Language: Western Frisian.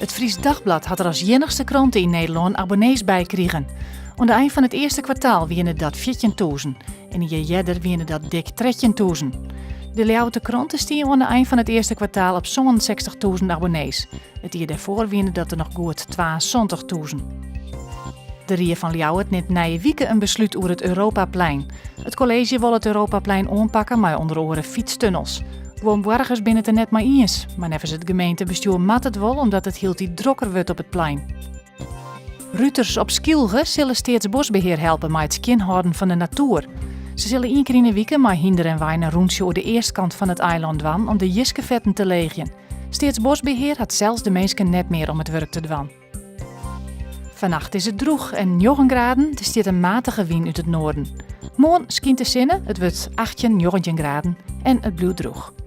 It Friesch Dagblad hat der as iennichste krante yn Nederlân abonnees by krigen. Oan de ein fan it earste kwartaal wiene dat 14.000 en in jier earder wiene dat dik 13.000. De Ljouwerter Krante stie oan de ein fan it earste kwartaal op 67.000 abonnees. It jier dêrfoar wiene dat der noch goed 72.000. De Rie fan Ljouwert nimt nije wike in beslút oer it Europaplein. It kolleezje wol it Europaplein oanpakke mei ûnder oare fytstunnels. Guon boargers binne it der net mei iens, mar neffens it gemeentebestjoer moat it wol omdat it hieltyd drokker wurdt op it plein. Ruters op Skylge sille Steatsboskbehear helpe mei it skjinhâlden fan de natoer. Se sille ien kear yn 'e wike mei hynder en wein in rûntsje oer de eastkant fan it eilân dwaan om de jiskefetten te leegjen. Steatsboskbehear hat sels de minsken net mear om it wurk te dwaan. Fannacht is it drûch en 9 graden, der stiet in matige wyn út it noarden. Moarn skynt de sinne, it wurdt 18, 19 graden en it bliuwt drûch.